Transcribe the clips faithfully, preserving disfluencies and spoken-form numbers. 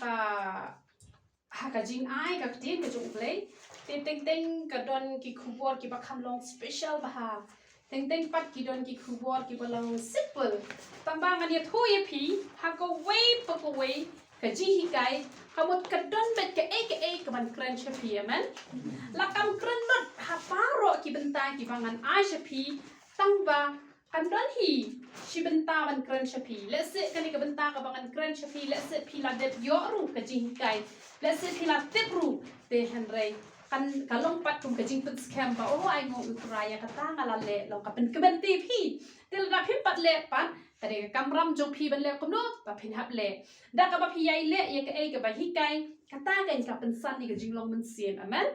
Ka ha ka jingai ka ktien ka jong U Blei, te teng teng ka don ki khubor kiba kham long special bha. Teng teng pat ki don ki khubor kiba long simple. Tangba ngan ïathuh ïa phi ha kawei pa kawei ka jinghikai, ka mut ka don beit kaei kaei kaban kren sha phi, amen. La kam kren lut ha baroh ki bynta kiba ngan ai sha phi, tangba kan don hi shi bynta ban kren sha phi. Lehse kane ka bynta kaba ngan kren sha phi, lehse phi la dep ïoh ruh ka jinghikai, lehse phi la tip ruh, te hynrei kan ka long pat kum ka jingpynskhem ba, oh, ai nguh U Trai ïa kata nga la leh, long ka pynkmen te phi. Te lada phim pat leh pat, ka dei ka kamram jong phi ban leh kumno ba phin hap leh. Da kaba phi ïai leh ïa kaei kaba hikai, kata kan ka pynsan ïa ka jinglong mynsiem, amen.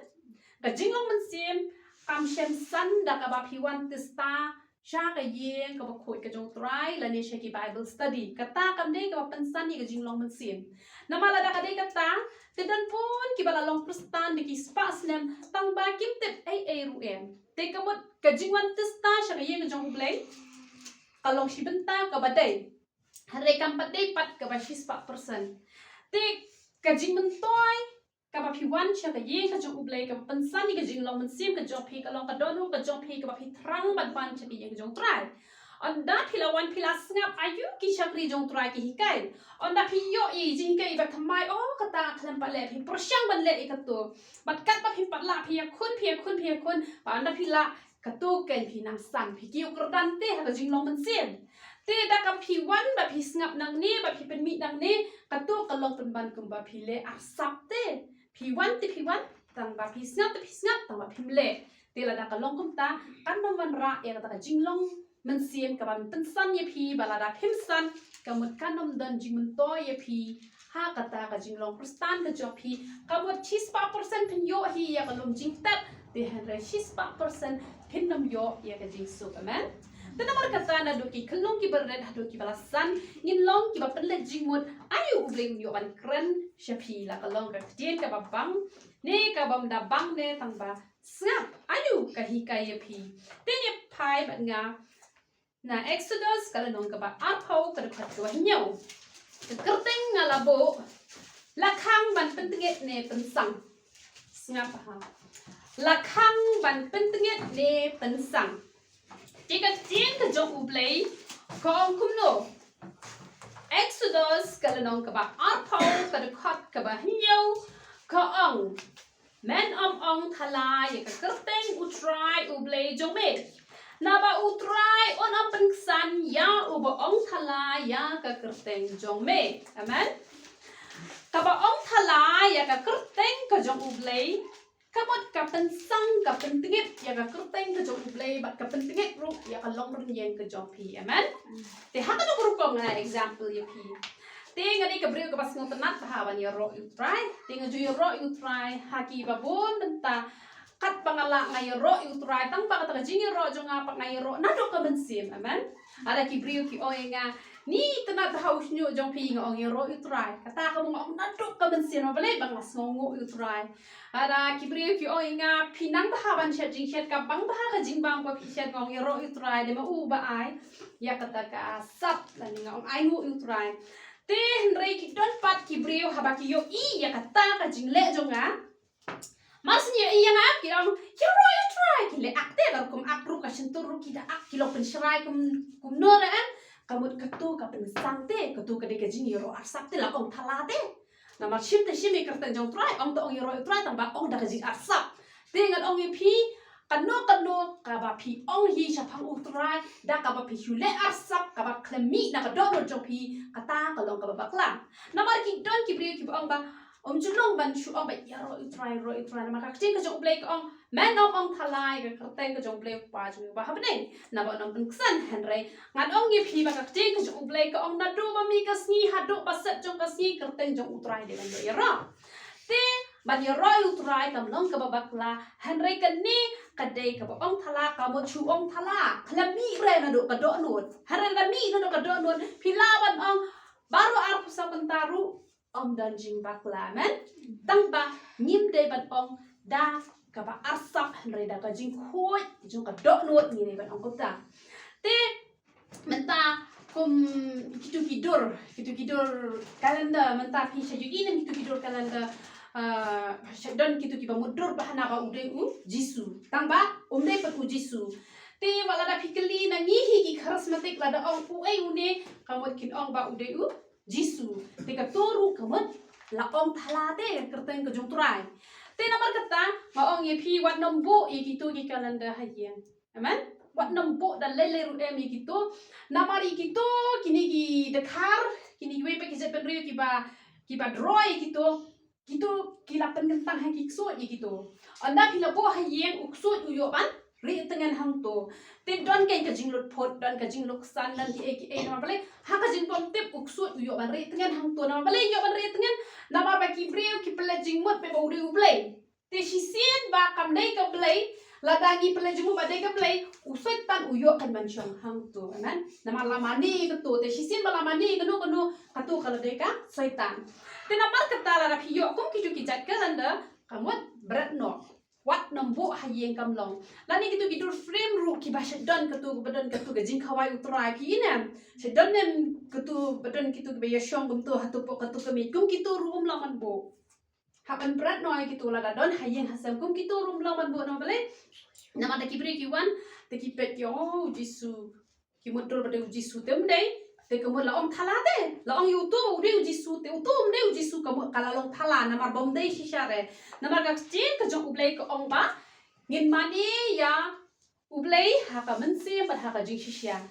Ka jinglong mynsiem kam shym san da kaba phi wan tista sha ka ïing kaba khuid ka jong U Trai lane sha ki Bible study. Kata kam dei kaba pynsan ïa ka jinglong mynsiem. Namar lada ka dei kata, te don bun kiba la long Khristan da ki spah snem tangba kim tip ei ei ruh em. Te ka mut ka jingwan tista sha ka ïing ka jong U Blei ka long shi bynta kaba dei. Hynrei kam pat dei pat kaba shispah percent. Te ka jingmyntoi kaba phi wan sha ka ïing ka jong U Blei kaba pynsan ïa ka jinglong mynsiem ka jong phi, ka long ka dohnud ka jong phi kaba phi thrang ban wan sha ka ïing ka jong U Trai. Ynda phi la wan phi la sngap aïu ki shakri jong U Trai ki hikai. Ynda phi ïoh ïa i jinghikai iba thymmai, oh, kata nga khlem pat leh, phi pyrshang ban leh ïa kato. Bad katba phi pat lah phi ïakhun, phi ïakhun, phi ïakhun. Bad ynda phi lah, kato kan phi nang san, phi kiew kyrdan te ha ka jinglong mynsiem. Te da kaba phi wan ba phi sngap nangne, ba phi pynmih nangne, kato ka long pynban kumba phi leh arsap te. Phi wan te phi wan, tangba phi sngap te phi sngap, tangba phim leh. Te lada ka long kumta, kan ym wanrah ïa kata ka jinglong mynsiem kaban pynsan ïa phi, ba lada phim san, ka mut kan ym don jingmyntoi ïa phi ha kata ka jinglong Khristan ka jong phi. Ka mut shispah percent phin ïoh hi ïa ka lum jingtep, te hynrei shispah percent phin ym ïoh ïa ka jingsuk, amen. Te namar kata naduh ki khyllung kiba rit haduh kiba la san, ngin long kiba pynleit jingmut, aïu U Blei un ïoh ban kren sha phi, la ka long ka ktien kaba bang ne kabym da bang ne, tangba sngap aïu ka hikai ïa phi. Te ngin phai bad nga na Exodus ka lynnong kaba arphew ka dkhot kaba hynñiew. Ka kyrteng nga la buh, la khang ban pyntngit ne pynsang. Sngap ha. La khang ban pyntngit ne pynsang. Te ka ktien ka jong U Blei ka ong kumno? Exodus ka lynnong kaba arphew ka dkhot kaba hynñiew ka ong, men ym ong thala ïa ka kyrteng U Trai U Blei jong me. Naba U Trai un ym pynksan ïa uba ong thala ïa ka kyrteng jong me. Amen. Kaba ong thala ïa ka kyrteng ka jong U Blei, ka mut ka pynsang, ka pyntngit ïa ka kyrteng ka jong U Blei bad ka pyntngit ruh ïa ka longrynïeng ka jong phi. Amen. Te ha kano ka rukom nga example ïa phi. Te nga dei ka briew kaba sngewtynnat bha ban ïaroh ïa U Trai. Te nga ju ïaroh ïa U Trai ha kiba bun bynta. Katba nga lah nga ïaroh ïa U Trai, tangba kata ka jingïaroh jong nga pat nga ïaroh naduh ka mynsiem. Amen. Lada ki briew ki ong ïa nga, ni tynnat bha u shñiuh jong phi, nga ong ïaroh ïa U Trai. Kata ka mut nga ong naduh ka mynsiem, balei ba nga sngewnguh ïa U Trai. Lada ki briew ki ong ïa nga, phi nang bha ban shet jingshet, ka bang bha ka jingbam ba phi shet, nga ong ïaroh ïa U Trai, dei ma u ba ai. Ïa kata ka sap, lane nga ong ainguh ïa U Trai. Te hynrei ki don pat ki briew haba ki ïohi ïa kata ka jingleh jong nga, mar shu ïohi ïa nga ki ong ïaroh ïa U Trai, ki leh ak te, ka rukom ak ruh, ka shyntur ruh ki da ak, ki long pynshrai kum, kumno re em. Ka mut kato ka pynsang te, kato ka dei ka jingïaroh arsap te, la ong thala te. Namar shim te shim ïa ka kyrteng jong U Trai, ong te ong ïaroh ïa U Trai, tangba ong da ka jingarsap. Te ngan ong ïa phi, kano kano kaba phi ong hi shaphang U Trai, da kaba phi shu leh arsap, kaba khlem mih na ka dohnud jong phi, kata ka long kaba bakla. Namar ki don ki briew kiba ong ba, ym ju long ban shu ong ba ïaroh ïa U Trai, ïaroh ïa U Trai. Namar ka ktien ka jong U Blei ka ong, men ym ong thala ïa ka kyrteng ka jong U Blei U Kpa jong ngi uba ha bneng, naba un ym pynksan. Hynrei ngan ong ïa phi ba ka ktien ka jong U Blei ka ong naduh ba mih ka sngi haduh ba set jong ka sngi, kyrteng jong U Trai dei ban ïaroh. Te ban ïaroh ïa U Trai kam long kaba bakla, hynrei kane ka dei kaba ong thala, ka mut shu ong thala, khlem mih re naduh ka dohnud. Hynrei lada mih naduh ka dohnud, phi lah ban ong baroh arphew saw kynta ruh ym don jingbakla, amen. Tangba ngim dei ban ong da kaba arsap, hynrei da ka jingkhuid jong ka dohnud ngi dei ban ong kumta. Te mynta Kum kitu ki dur, kitu ki dur calendar mynta phi sha ïohi ne em kitu ki dur calendar, ah, sha don kitu kiba mutdur ba hana ba u dei u Jisu. Tang ba um dei pat u Jisu. Te wat lada phi kylli na ngi hi ki charismatic lada ong uei une, ka mut kin ong ba u dei u Jisu. Te kato ruh ka mut la ong thala te ka kyrteng ka jong u Trai. Te namar kata nga ong ïa phi wat nym buh ïa kitu ki calendar ha ïing. Amen. Wat nym buh da lei lei ruh em ïa kito. Namar ïa kito kine ki dkhar, kine kiwei pat ki jaitbynriew kiba, kiba draw ïa kito. Kito ki la pynkyntang ha ki ksuid ïa kito. Ynda phi la buh ha ïing u ksuid u ïoh ban rieh tngen hangto. Te don ka, ka jinglut phut, don ka jinglut ksan, don kiei kiei namar balei. Ha ka jingbym tip u ksuid u ïoh ban rieh tngen hangto namar balei ïoh ban rieh tngen. Namar ba ki briew ki pynleit jingmut ba u dei u blei. Te shisien ba kam dei ka blei, lada ngi pynleit jingmut ba dei ka blei, u Soitan u ïoh kan ban shong hangto, amen. Namar la mane kato, te shisien ba la mane kano kano, kato ka la dei ka Soitan. Te namar kata lada phi ïoh kum kitu ki jait calendar, ka mut bret noh. Wat nym buh ha ïing kam long. Lane kitu ki dur frame ruh kiba sha don kato, ba don kato ka jingkhawai u Trai phi ïohi ne em. Sha don ne em kato ba don kitu kiba ïashong kumto hato pok kato ka miej. Kum kitu ruh ym lah ban buh. Hap ban bret noh ïa kitu lada don ha ïing ha sem kum kitu ruh ym lah ban buh namar balei. Namar da ki briew ki wan, da ki peit ki ong, oh, Jisu. Ki mutdur ba dei u Jisu te ym dei. Te ka mut la ong thala te. La ong ïa uto u dei u Jisu te uto um dei u Jisu ka mut ka la long thala namar bym dei shisha re. Namar ka ktien ka jong u Blei ka ong ba ngin mane ïa u Blei ha ka mynsiem bad ha ka jingshisha.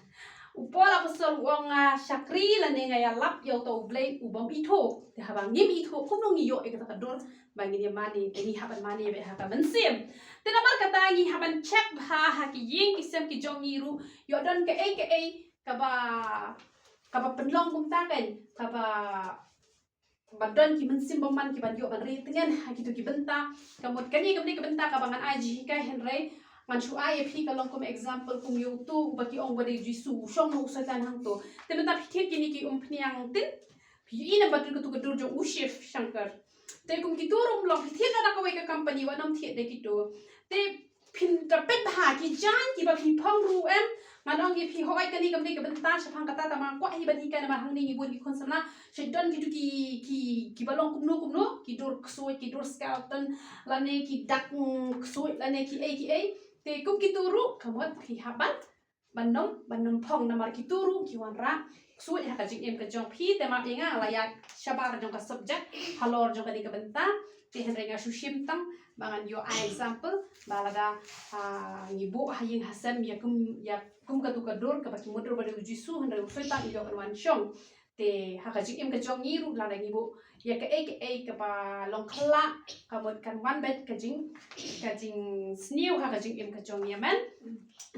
U Paul apostol u ong nga shakri lane nga ïalap ïa uto u Blei u bym ithuh. Te haba ngim ithuh kumno ngi ïoh ïa kata ka dur ba ngin ïa mane, te ngi hap ban mane beit ha ka mynsiem. Te namar kata ngi hap ban check bha ha ki ïing ki sem ki jong ngi ruh ïoh don kaei kaei kaba, kaba pynlong kumta kein, kaba, ba don ki mynsiem bymman kiban ïoh ban rieh tngen ha kitu ki bynta. Ka mut kane kam dei ka bynta kaba ngan ai jinghikai hynrei ngan shu ai ïa phi ka long kum example kum ïa uto uba ki ong ba dei u Jisu u shong noh u Soitan hangto. Te mynta phi thied kine ki umphniang tin. Phi ïohi ne em ba don katu ka dur jong u Shiv Shankar. Te kum kitu ruh ym long, phi thied da kawei ka company wat nym thied da kitu. Te phin da peit bha ki jaiñ kiba phi phong ruh em. Ngan ong ïa phi hooid kane kam dei ka bynta shaphang kata tang ba nga kwah hi ban hikai namar hangne ngi bun ki khun samla. Sha don kitu ki, ki, kiba long kumno kumno, ki dur ksuid, ki dur skeleton, lane ki dak, mm, ksuid, lane kiei kiei. Te kum kitu ruh ka mut phi hap ban ban nym, ban nym phong namar kitu ruh ki wanrah ksuid ha ka jingim ka jong phi. Te map ïa nga la ïaid shabar jong ka subject halor jong kane ka bynta. Te hynrei nga shu shim tang ba ngan ïoh ai example ba lada, ah, ngi buh ha ïing ha sem ïa kum, ïa kum katu ka dur kaba ki mutdur ba dei u Jisu hynrei u Soitan u ïoh kan wan shong. Te ha ka jingim ka jong ngi ruh lada ngi buh ïa kaei kaei kaba long khyllah ka mut kan wan beit ka jing, ka jingsniew ha ka jingim ka jong ngi, amen.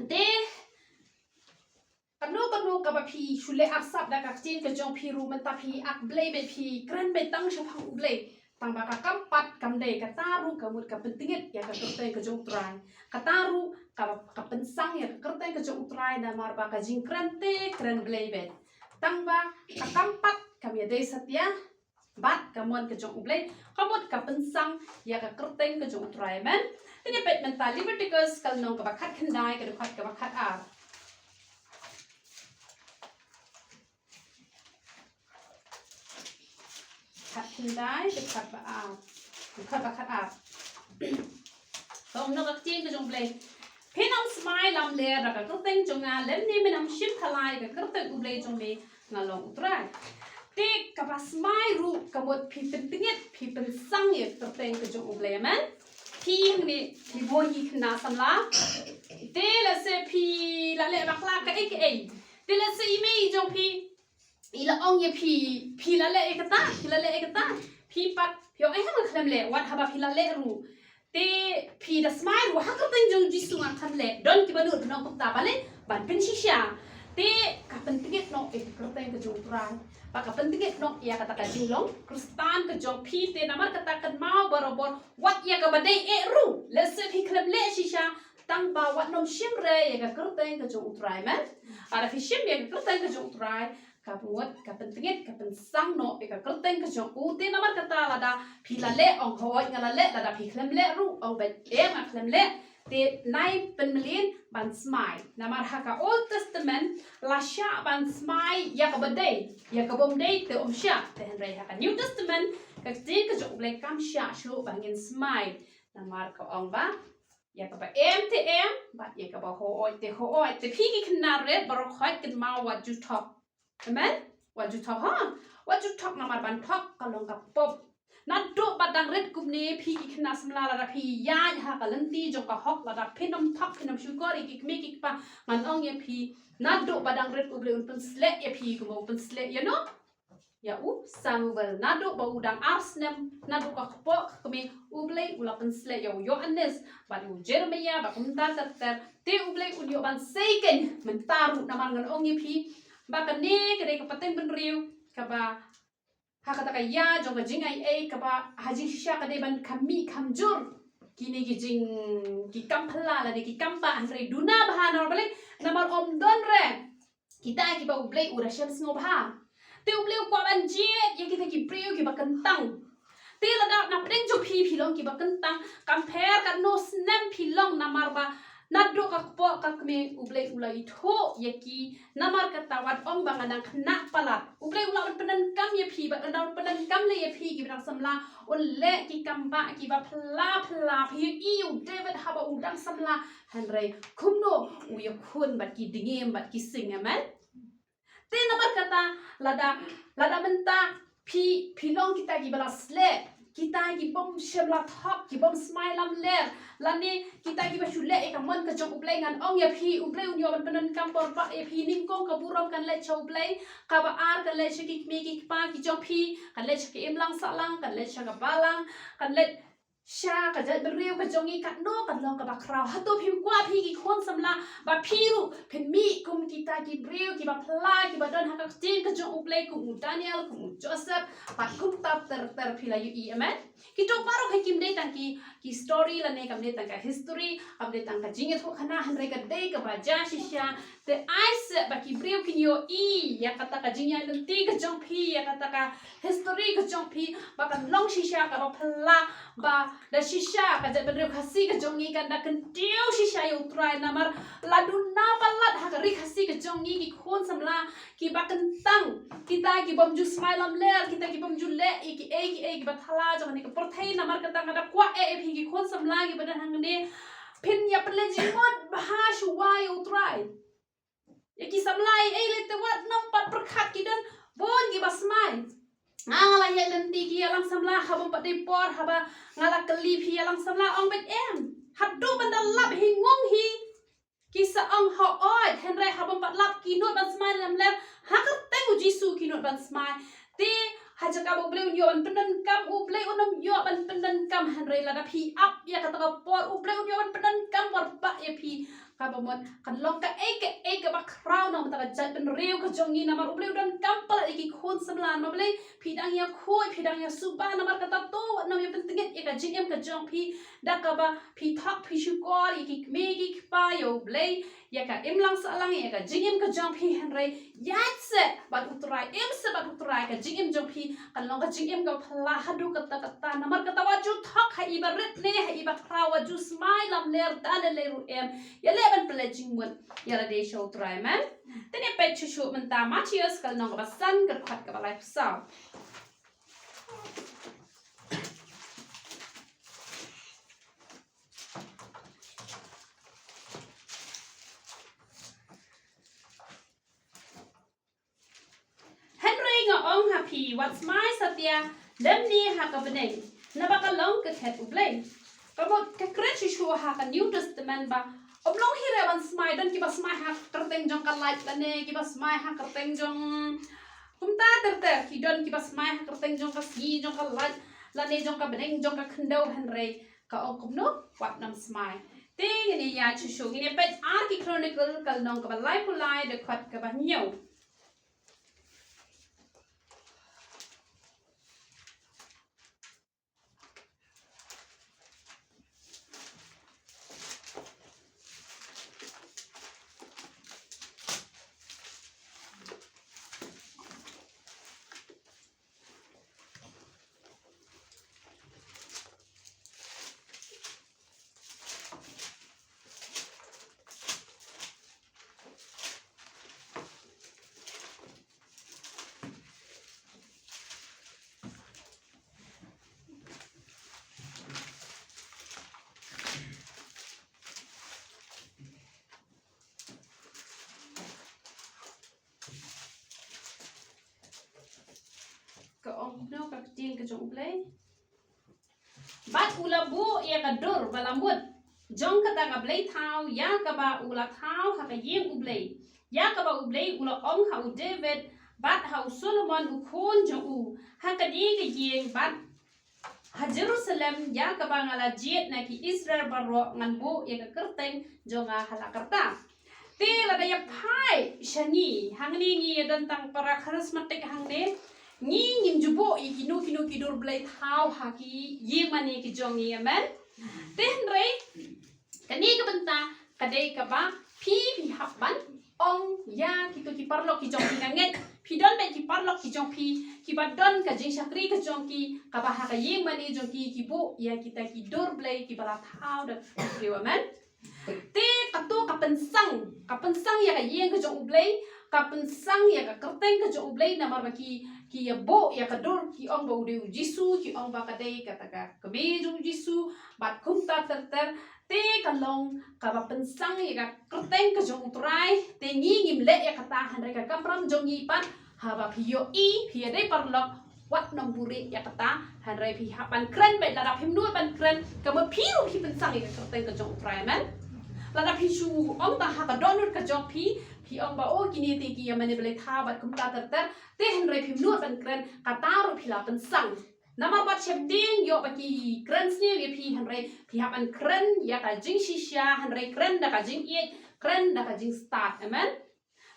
Te kano kano kaba phi shu leh arsap da ka ktien ka jong phi ruh mynta phi ak Blei beit, phi kren beit tang shaphang u Blei. Tang ba ka kam pat kam dei, kata ruh ka mut ka pyntngit ïa ka kyrteng ka jong u Trai. Kata ruh ka, ka pynsang ïa ka kyrteng ka jong u Trai namar ba ka jingkren te kren Blei beit. Tang ba ka kam pat kam ïadei satia bad ka mon ka jong u Blei, ka mut ka pynsang ïa ka kyrteng ka jong u Trai, amen. Te ngi peit mynta Leviticus ka lynnong kaba khatkhyndai ka dkhot kaba khatar. Khatkhyndai dkhot ba ar. Dkhot ba khatar. Ka ong noh ka ktien ka jong u Blei. Phin ym smai lamler da ka kyrteng jong nga lymne phin ym shim thala ïa ka kyrteng u Blei jong me, nga long u Trai. Te kaba smai ruh ka mut phi pyntngit, phi pynsang ïa ka kyrteng ka jong u Blei, amen. Phi hangne phi bun hi khynnah samla. Te lehse phi la leh bakla kaei kaei. Te lehse i mei jong phi i la ong ïa phi, phi la leh ïa kata, phi la leh ïa kata, phi pat phi ong, eh, nga khlem leh, wat haba phi la leh ruh. Te phi da smai ruh, ha ka kyrteng jong u Jisu nga khlem leh. Don kiba nud ban ong kumta, balei? Ban pynshisha. Te ka pyntngit noh ïa ka kyrteng ka jong u Trai. Ba ka pyntngit noh ïa kata ka jinglong Khristan ka jong phi, te namar kata kynmaw barabor wat ïa kaba dei eh ruh. Lehse phi khlem leh shisha, tang ba wat nym shim re ïa ka kyrteng ka jong u Trai, amen. Lada phi shim ïa ka kyrteng ka jong u Trai, ka mut ka pyntngit, ka pynsang noh ïa ka kyrteng ka jong u. Te namar kata lada phi la leh, ong hooid nga la leh, lada phi khlem leh ruh ong beit em nga khlem leh. Te nai pynmlien ban smai. Namar ha ka Old Testament la shah ban smai ïa kaba dei, ïa kaba ym dei te ym shah. Te hynrei ha ka New Testament ka ktien ka jong U Blei kam shah shuh ba ngin smai. Namar ka ong ba ïa kaba em te em, bad ïa kaba hooid te hooid. Te phi ki khynnah rit baroh khoit kynmaw wat ju thok. Amen. Wat ju thok ha. Wat ju thok namar ban thok ka long ka pop. Naduh ba dang rit kumne phi ki khynnah samla lada phi ïaid ha ka lynti jong ka hok lada phin ym thok phin ym shukor ïa ki kmie ki kpa ngan ong ïa phi. Naduh ba dang rit U Blei un pynsleh ïa phi kumba u pynsleh ïa no. Ïa u Samuel naduh ba u dang ar snem naduh ka kpoh ka kmie U Blei u la pynsleh ïa u Ïoannis bad u Jeremiah bad kumta ter ter. Te U Blei un ïoh ban sei keiñ mynta ruh namar ngan ong ïa phi ba kane ka dei ka pateng bynriew kaba ha kata ka ïa jong ka jingaiei kaba ha jingshisha ka dei ban kham mih kham jur. Kine ki jing ki kam phylla lane ki kam bah hynrei duna bha namar balei namar ym don re kita kiba U Blei u da shem sngewbha. Te U Blei u kwah ban jied ïa kita ki briew kiba kyntang. Te lada na pdeng jong phi phi long kiba kyntang kam pher katno snem phi long namar ba naduh ka kpoh ka kmie U Blei u la ithuh ïa ki. Namar kata wat ong ba nga dang khynnah palat. U Blei u la wan pyndonkam ïa phi bad u la wan pyndonkam lei ïa phi kiba dang samla. Un leh ki kam bah kiba phylla phylla phi ïohi ïa u David haba u dang samla. Hynrei kumno u ïakhun bad ki dngiem bad ki sing, amen. Te namar kata lada lada mynta phi phi long kita kiba la sleh, kita ki bym shym la thok, ki bym smai lamler, lane kita kiba shu leh ïa ka mon ka jong U Blei ngan ong ïa phi U Blei un ïoh ban pyndonkam por ba ïa phi nyngkong ka burom kan leit sha U Blei, kaba ar kan leit sha ki kmie ki kpa ki jong phi, kan leit sha ka imlang sahlang, kan leit sha ka balang, kan leit sha ka jaitbynriew ka jong ngi katno kan long kaba khraw. Hato phim kwah phi ki khun samla ba phi ruh phin mih kum kita ki briew kiba phylla kiba don ha ka ktien ka jong U Blei kum u Daniel kum u Joseph bad kumta ter ter phi la ïohi, amen. Kito baroh hi kim dei tang ki ki story lane kam dei tang ka history kam dei tang ka jingïathuhkhana hynrei ka dei kaba jia shisha. Te ai se ba ki briew kin ïohi ïa kata ka jingïaid lynti ka jong phi ïa kata ka history ka jong phi ba kan long shisha kaba phylla ba da shisha ka jaitbynriew Khasi ka jong ngi kan da kyntiew shisha ïa U Trai namar la duna palat ha ka ri Khasi ka jong ngi ki khun samla kiba kyntang, kita ki bym ju smai lamler, kita ki bym ju leh ïa kiei kiei kiba thala jong kane ka pyrthei namar kata nga da kwah eh ïa phi ki khun samla kiba don hangne phin ïa pynleit jingmut bha shuwa ïa U Trai. Ïa ki samla ei ei lei te wat nym pat pyrkhat ki don bun kiba smai. Nga nga la ïaid lynti ki ïalang samla haba ym pat dei por haba nga la kylli phi ïalang samla ong beit em. Haduh ban da lap hi ngong hi. Ki sa ong hooid hynrei haba ym pat lap ki nud ban smai lamler ha kyrteng U Jisu ki nud ban smai. Te ha jaka ba U Blei un ïoh ban pyndonkam U Blei un ym ïoh ban pyndonkam hynrei lada phi ap ïa kata ka por U Blei un ïoh ban pyndonkam por ba ïa phi. Kaba mon kan long kaei kaei kaba khraw na kata ka jaitbynriew ka jong ngi namar U Blei u donkam palat ïa ki khun samla namar balei phi dang ïa khuid phi dang ïa suba namar kata to wat nym ïa pyntngit ïa ka jingim ka jong phi da kaba phi thok phi shukor ïa ki kmie ki kpa ïa U Blei ïa ka imlang sahlang ïa ka jingim ka jong phi hynrei ïaid se bad U Trai im se bad U Trai ka jingim jong phi kan long ka jingim ka phylla haduh katta katta namar kata wat ju thok ha iba rit ne ha iba khraw wat ju smai lamler da lei lei ruh em. Ïa leh ban pynleit jingmut ïa lade sha U Trai amen. Te ne peit shuh shuh mynta Mathaios ka lynnong kaba san ka dkhot kaba laiphew saw. Hynrei nga ong ha phi wat smai satia lymne ha ka bneng naba ka long ka khet U Blei. Ka mut ka kren shuh shuh ha ka New Testament ba ym long hi re ban smai don kiba smai ha kyrteng jong ka lait lane kiba smai ha kyrteng jong kumta ter ter ki don kiba smai ha kyrteng jong ka sngi jong ka lait lane jong ka bneng jong ka khyndew hynrei ka ong kumno wat nym smai. Te ngin ïa shuh shuh ngin ïa peit ar ki Chronicle ka lynnong kaba laiphew lai dkhot kaba hynñiew. No ka ktien ka jong U Blei. Bad u la buh ïa ka dur ba la mut jong kata ka blei thaw, ïa kaba u la thaw ha ka ïing U Blei, ïa kaba U Blei u la ong ha u David bad ha u Solomon u khun jong u, ha kane ka ïing bad ha Jerusalem, ïa kaba nga la jied na ki Israel baroh, ngan buh ïa ka kyrteng jong nga ha la ka rta. Te lada ïa phai sha ngi, hangne ngi ïa don tang para charismatic hangne, ngi ngim ju buh ïa kino kino ki dur blei thaw ha ki ïing mane ki jong ngi, amen. Te hynrei kane ka bynta ka dei kaba phi, phi hap ban ong ïa kito ki paralok ki jong phi. Nga ngeit phi don bad ki paralok ki jong phi kiba don ka jingshakri ka jong ki, kaba ha ka ïing mane jong ki ki buh ïa kita ki dur blei kiba la thaw da ki briew, amen. Te kato ka pynsang, ka pynsang ïa ka ïing ka jong U Blei, ka pynsang ïa ka kyrteng ka jong U Blei, namar ba ki, ki ïa buh ïa ka dur, ki ong ba u dei U Jisu, ki ong ba ka dei kata ka kmie jong U Jisu, bad kumta ter ter. Te ka long kaba pynsang ïa ka kyrteng ka jong U Trai. Te ngi ngim leh ïa kata, hynrei ka kamram jong ngi pat, haba phi ïohi phi ïa dei paralok, wat nym buhrieh ïa kata, hynrei phi hap ban kren bad lada phim nud ban kren, ka mut phi ruh phi pynsang ïa ka kyrteng ka jong U Trai, amen. Lada phi shu ong ba ha ka dohnud ka jong phi, phi ong ba, oh, kine te ki ïa mane blei thaw bad kumta ter ter, te hynrei phim nud ban kren, kata ruh phi la pynsang. Namar wat sheptieng ïoh ba ki kren sniew ïa phi, hynrei phi hap ban kren ïa ka jingshisha, hynrei kren da ka jingïeit, kren da ka jingstad, amen.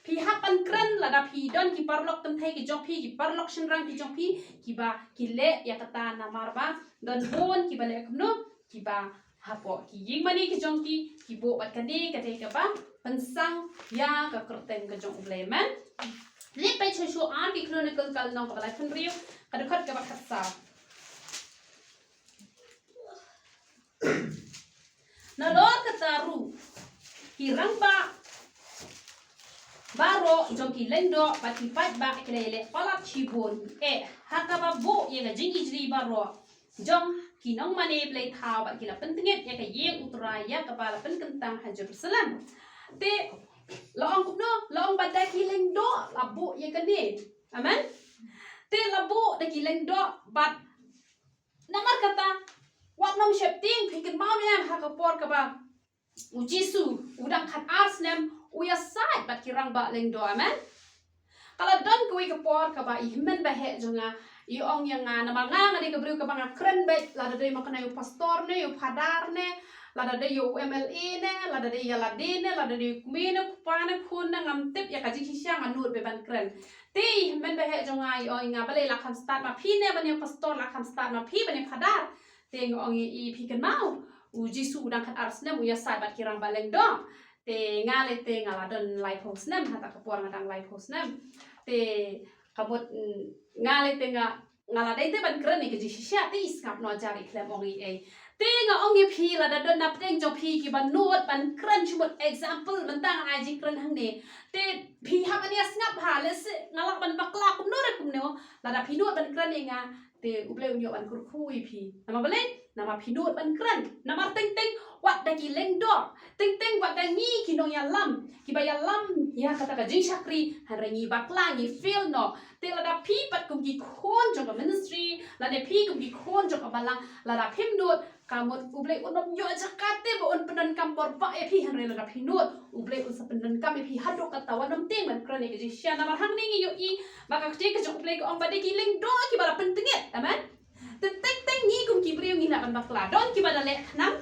Phi hap ban kren lada phi don ki paralok kynthei ki jong phi, ki paralok shynrang ki jong phi, kiba ki leh ïa kata, namar ba don bun kiba leh kumno, kiba hapoh ki ïing mane ki jong ki, ki buh bad kane ka dei kaba pynsang ïa ka kyrteng ka jong U Blei, amen. Leit peit shuh shuh ar ki Chronicle ka lynnong kaba laiphew hynriew, ka dkhot kaba khatsaw. Nalor kata ruh ki rangbah baroh jong ki lyngdoh bad ki paidbah ki la ïaleh palat shibun, eh, ha kaba buh ïa ka jingijli baroh jong ki nongmane blei thaw bad ki la pyntngit ïa ka ïing U Trai ïa kaba la pynkyntang ha Jerusalem. Te la ong kumno, la ong ba da ki lyngdoh la buh ïa kane. Amen. Te la buh da ki lyngdoh bad namar kata, wat nym sheptieng, phi kynmaw ne em ha ka por kaba U Jisu u dang khatar snem u ïasaid bad ki rangbah lyngdoh, amen. Ka la don kawei ka por kaba i hynmen ba heh jong nga i ong ïa nga, namar nga nga dei ka briew kaba nga kren beit, lada dei ma kane u pastor ne, u phadar ne, lada dei ïa u M L A ne, lada dei ïa lade ne, lada dei u kmie ne, u kpa ne, khun ne, ngam tip ïa ka jingshisha, nga nud beit ban kren. Te i hynmen ba heh jong nga i ong ïa nga, balei la kham stad ma phi ne ban ïa pastor, la kham stad ma phi ban ïa phadar. Te nga ong ïa i, phi kynmaw, U Jisu u dang khatar snem u ïasaid bad ki rangbah lyngdoh. Te nga lei te nga la don laiphew snem, ha kata ka por nga dang laiphew snem. Te ka mut, mm, nga lei te nga, nga la dei te ban kren ïa ka jingshisha, te i sngap noh jar, i khlem ong ei ei. Te nga ong ïa phi, lada don na pdeng jong phi kiba nud ban kren, shu mut example, mynta ngan ai jingkren hangne. Te phi hap ban ïa sngap ha, lehse nga lah ban bakla kumno re kumno, lada phi nud ban kren ïa nga, te U Blei un ïoh ban kyrkhu ïa phi. Namar balei? Namar phi nud ban kren. Namar teng teng wat da ki lyngdoh, teng teng wat da ngi ki nongïalam kiba ïalam ïa kata ka jingshakri, hynrei ngi bakla, ngi fail noh. Te lada phi pat kum ki khun jong ka ministry, lada phi kum ki khun jong ka balang, lada phim nud, ka mut U Blei un ym ïoh jaka te ba un pyndonkam bor bha ïa phi, hynrei lada phi nud, U Blei un sa pyndonkam ïa phi haduh katta. Wat nym tieng ban kren ïa ka jingshisha, namar hangne ngi ïohi ba ka ktien ka jong U Blei ka ong ba dei ki lyngdoh kiba la pyntngit. Amen. Te teng teng ngi kum ki briew ngi lah ban bakla. Don kiba la leh khnang,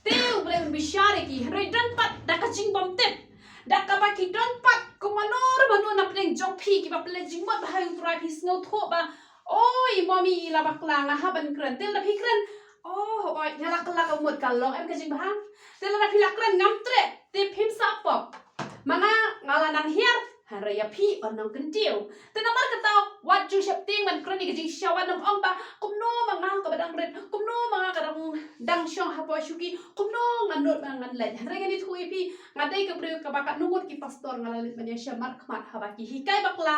te U Blei un bishar ïa ki, hynrei don pat da ka jingbymtip, da kaba ki don pat kum mano re mano na pdeng jong phi kiba pynleit jingmut bha ïa U Trai, phi sngewthuh ba, oi, i mommy i la bakla, nga hap ban kren. Te lada phi kren, oh, oi, nga la kylla ka mut, ka long em ka jingbha. Te lada phi la kren, ngam treh, te phim sah pop. Ma nga, nga la nang hiar, hynrei ïa phi yn nang kyntiew. Te namar kata, wat ju sheptieng ban kren ïa ka jingshisha, wat nym ong ba kumno ma nga kaba dang rit, kumno ma nga ka dang, dang shong hapoh shuki, kumno ngan nud ba ngan leit. Hynrei ngan ïathuh ïa phi, nga dei ka briew kaba katno ngut ki pastor nga la leit ban ïashem markhmat haba ki hikai bakla.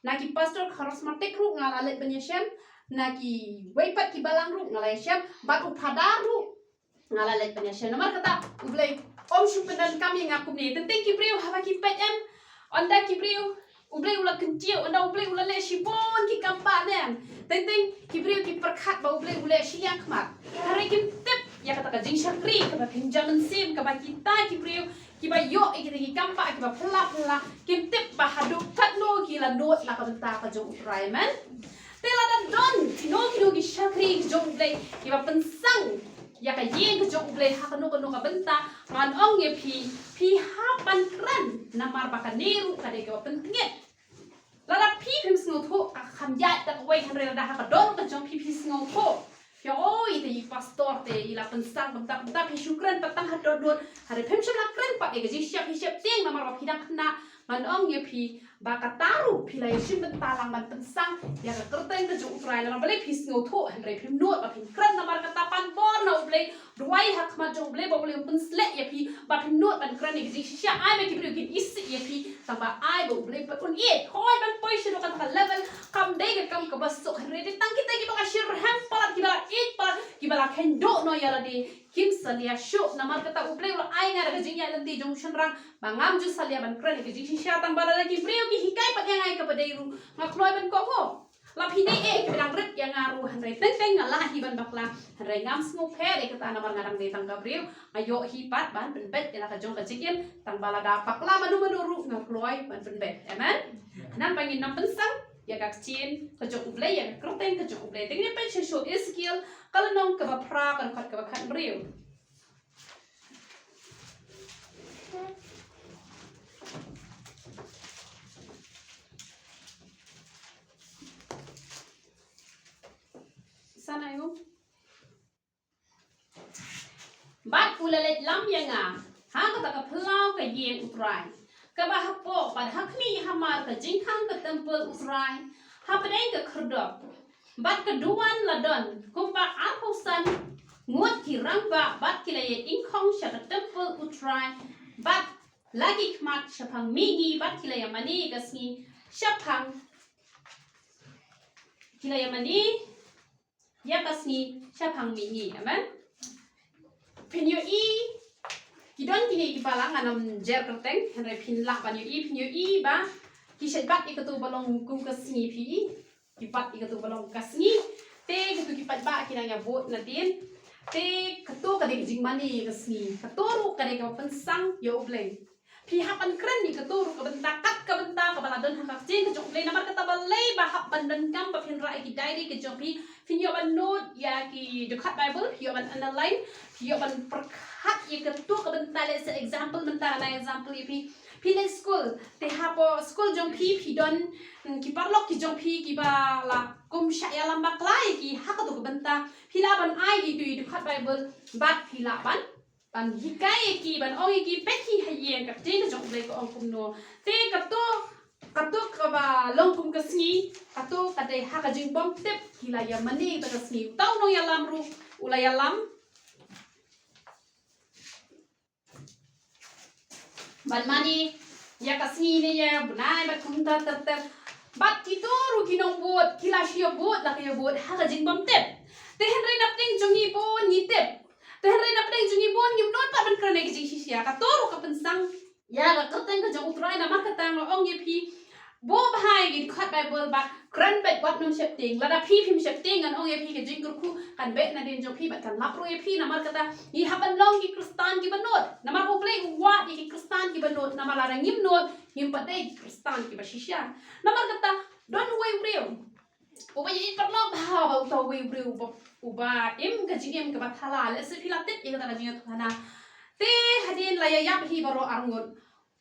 Na ki pastor charismatic ruh nga la leit ban ïashem, na kiwei pat ki balang ruh nga la ïashem, bad u phadar ruh nga la leit ban ïashem. Namar kata U Blei um shu pyndonkam ïa nga kumne. Teng teng ki briew haba ki peit em, ynda ki briew U Blei u la kyntiew, ynda U Blei u la leh shibun ki kam pah nem. Teng teng ki briew ki pyrkhat ba U Blei u leh shiliang khmat. Hynrei kim tip ïa kata ka jingshakri kaba pynjam mynsiem kaba kita ki briew kiba ïoh ïa kita ki kam pah kiba phylla phylla, kim tip ba haduh katno ki la nud na ka bynta ka jong U Trai, amen. Te lada don kino kino ki shakri ki jong U Blei kiba pynsang ïa ka ïing ka jong U Blei ha kano kano ka bynta, ngan ong ïa phi, phi hap ban kren namar ba kane ruh ka dei kaba pyntngit. Lada phi phim sngewthuh, ka kham ïaid da kawei, hynrei lada ha ka dohnud ka jong phi phi sngewthuh, phi ong, oi, te i pastor te i la pynsang kumta kumta, phi shu kren pat tang ha dohnud, hynrei phim shym la kren pat ïa ka jingshisha, phi sheptieng namar ba phi dang khynnah. Ngan ong ïa phi ba kata ruh phi la ïashim bynta lang ban pynsang ïa ka kyrteng ka jong U Trai namar balei phi sngewthuh, hynrei phim nud ba phin kren namar kata, pan bor na U Blei. Duwai ha khmat jong U Blei ba U Blei un pynsleh ïa phi ba phin nud ban kren ïa ka jingshisha, ai ba ki briew kin isih ïa phi, tang ba ai ba U Blei pat un ïeit. Hooid, ban poi sha kata ka level kam dei ka kam kaba suk, hynrei dei tang kita kiba la shyrkhei palat, kiba la ïeit palat, kiba la kheiñ duh noh ïa lade, kim salia shuh namar kata U Blei u la ai nga da ka jingïaid lynti jong u shynrang ba ngam ju salia ban kren ïa ka jingshisha, tang ba lada ki briew ki hikai pat ïa nga ïa kaba dei ruh nga kloi ban kohnguh. La phi dei eh kiba dang rit ïa nga ruh, hynrei teng teng nga lah hi ban bakla, hynrei ngam sngewpher ïa kata namar nga dang dei tang ka briew. Nga ïoh hi pat ban pynbeit ïa la ka jong ka jingim, tang ba lada bakla mano mano ruh nga kloi ban pynbeit. Amen. Namar ba ngin nang pynsang ïa ka ktien ka jong U Blei, ïa ka kyrteng ka jong U Blei. Te ngin peit sha shuh Ezekiel ka lynnong kaba phra, ka dkhot kaba khathynriew. Sana yu. Bad u la leit lam ïa nga ha kata ka phyllaw ka ïing U Trai kaba hapoh, bad ha khmih hamar ka jingkhang ka templ U Trai hapdeng ka khyrdop. Bad ka duwan la don kumba arphew san ngut ki rangbah, bad ki la ïa ingkhong sha ka templ U Trai, bad la ki khmat shaphang mihngi, bad ki la ïa mane ka sngi shaphang, ki la ïa mane ïa ka sngi shaphang mihngi. Amen. Phin ïohi, ki don kine ki balang, ngan ym jer kyrteng, hynrei phin lah ban ïohi, phin ïohi ba ki shait bat ïa katu ba long kum ka sngi, phi i, ki bat ïa katu ba long ka sngi. Te katu ki paidbah ki nang ïa bud nadien. Te katu ka dei ka jingmane ïa ka sngi. Katu ruh ka dei kaba pynsang ïa U Blei. Phi hap ban kren ïa katu ruh ka bynta, kat ka bynta kaba la don ha ka ktien ka jong U Blei. Namar kata balei ba hap ban donkam ba phin rah ïa ki diary ka jong phi, phin ïoh ban note ïa ki dkhot Bible, phi ïoh ban underline, phi ïoh ban pyrkhat ïa katu ka bynta. Let's say example, mynta nga example ïa phi, phi leit skul, te hapoh skul jong phi phi don, mm, ki paralok ki jong phi kiba la kum shah ïalam bakla ïa ki ha katu ka bynta. Phi lah ban ai ïa kitu i dkhot Bible bad phi lah ban ban hikai ïa ki, ban ong ïa ki, peit hi ha ïing, ka ktien ka jong U Blei ka ong kumno. Te katu, katu kaba long kum ka sngi, katu ka dei ha ka jingbym tip, ki la ïa mane kata ka sngi. Uta u nongïalam ruh u la ïalam ban mane ïa ka sngi ne ïa u bnai bad kumta ter ter. Bad kitu ruh ki nongbud ki la shu ïa bud, la ka ïa bud ha ka jingbym tip. Te hynrei napdeng jong ngi bun ngi tip. Te hynrei napdeng jong ngi bun ngim nud pat ban kren ïa ka jingshisha. Katu ruh ka pynsang ïa ka kyrteng ka jong U Trai. Namar kata nga ong ïa phi, buh bha ïa ki dkhot Bible bad kren beit, wat nym sheptieng. Lada phi phim sheptieng, ngan ong ïa phi ka jingkyrkhu kan beh nadien jong phi bad kan lap ruh ïa phi. Namar kata ngi hap ban long ki Khristan kiba nud. Namar U Blei u wad ïa ki Khristan kiba nud. Namar lada ngim nud, ngim pat dei ki Khristan kiba shisha. Namar kata don uwei u briew uba ïeit paralok bha, ba uta uwei u briew uba, uba im ka jingim kaba thala. Let's say phi la tip ïa kata ka jingïathuhkhana. Te hadien la ïa ïap hi baroh arngut,